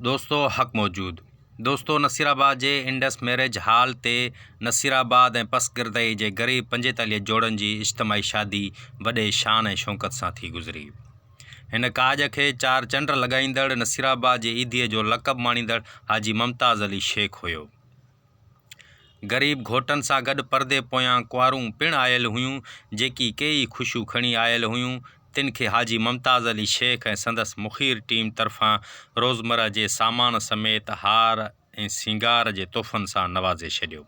دوستو حق موجود دوستو نصيرآباد جي انڊس ميريج هال تي نصيرآباد ۽ پسگردائي جي غريب 45 جوڙن جي اجتماعي شادي وڏي شان ۽ شوڪت سان ٿي گذري. هن ڪاڄ کي چار چنڊ لڳائيندڙ نصيرآباد جي عيديء جو لقب ماڻيندڙ حاجي ممتاز علي شيخ هيو. غريب گهوٽن سان گڏ پردي پويان ڪنوارون پڻ آيل هيون، جيڪي ڪيئي خوشيون کڻي آيل هيون، تن کي حاجي ممتاز علي شيخ ۽ سندس مخير ٽيم طرفان روزمره جي سامان سميت هار ۽ سينگار جي تحفن سان نوازي ڇڏيو.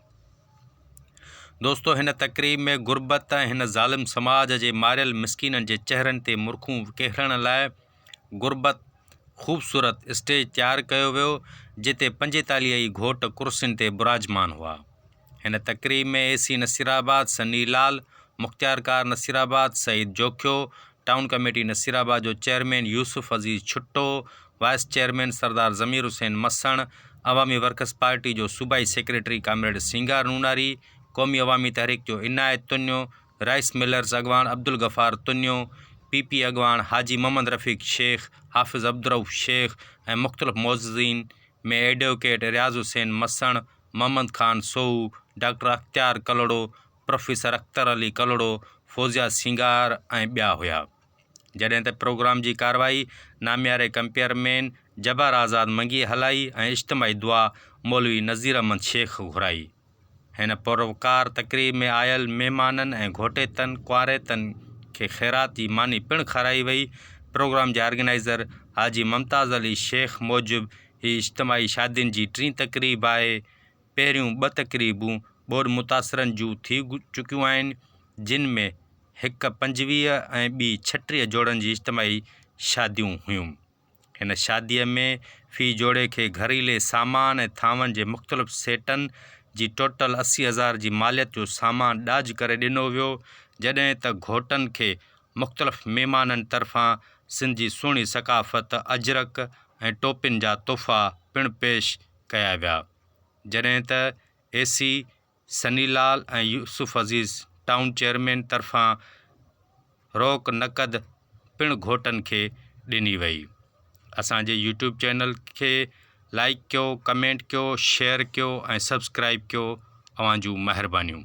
دوستو هن تقريب ۾ غربت ۽ هن ظالم سماج جي ماريل مسڪينن جي چهرن تي مرڪون وکيرڻ لاء غربت خوبصورت اسٽيج تيار ڪيو ويو جتي 45 ئي گهوٽ ڪرسين تي براجمان هئا. هن تقريب ۾ اي سي نصيرآباد سني لال، مختيارڪار نصيرآباد سعيد جوکيو، ٽائون ڪميٽي نصيرآباد جو chairman Yousuf Aziz Chhutto, vice chairman Sardar Zameer Hussain Masan, Awami workers party جو صوبائي سيڪريٽري ڪامريڊ سينگار نوناري، قومي عوامي تحريڪ جو عنايت تنيو، رائيس ملرز اڳواڻ عبدالغفار تنيو، پي پي اڳواڻ حاجي محمد رفيق شيخ، حافظ عبدالرئوف شيخ ۽ مختلف معززين ۾ ايڊووڪيٽ رياض حسين مسڻ، محمد خان سوهو، ڊاڪٽر اختيار ڪلهوڙو، پروفيسر اختر علي ڪلهوڙو، فوزيه سينگار ۽ ٻيا هيا. جڏهن ته پروگرام جي ڪارروائي نامياري ڪمپيئر مين جبار آزاد منگيء هلائي ۽ اجتماعي دعا مولوي نذير احمد شيخ گهرائي. هن پروقار تقريب ۾ آيل مهمانن ۽ گهوٽيتن ڪنواريتن کي خيرات جي ماني پڻ کارائي وئي. پروگرام جي آرگنائيزر حاجي ممتاز علي شيخ موجب هي اجتماعي شادين جي ٽين تقريب آهي. پهريون ٻه تقريبون ٻوڏ متاثرن جون ٿي چڪيون آهن، جن ۾ هڪ 25 ۽ ٻي 36 جوڙن جي اجتماعي شاديون هيون. هن شاديء ۾ في جوڙي کي گهريلي سامان ۽ ٿانون جي مختلف سيٽن جي ٽوٽل 80 هزار جي ماليت جو سامان ڏاج ڪري ڏنو ويو، جڏهن ته گهوٽن کي مختلف مهمانن طرفان سنڌ جي سهڻي ثقافت اجرڪ ۽ ٽوپين جا تحفا پڻ پيش ڪيا ويا. جڏهن ته A C Sunny Lal ۽ Yousuf Aziz town chairman طرفان روڪ نقد پڻ گهوٽن کي ڏني وئي. اسان جي يوٽيوب چينل کي لائيڪ ڪيو ڪمينٽ ڪيو شيئر ڪيو ۽ سبسڪرائيب ڪيو اوهان جون مهربانيون.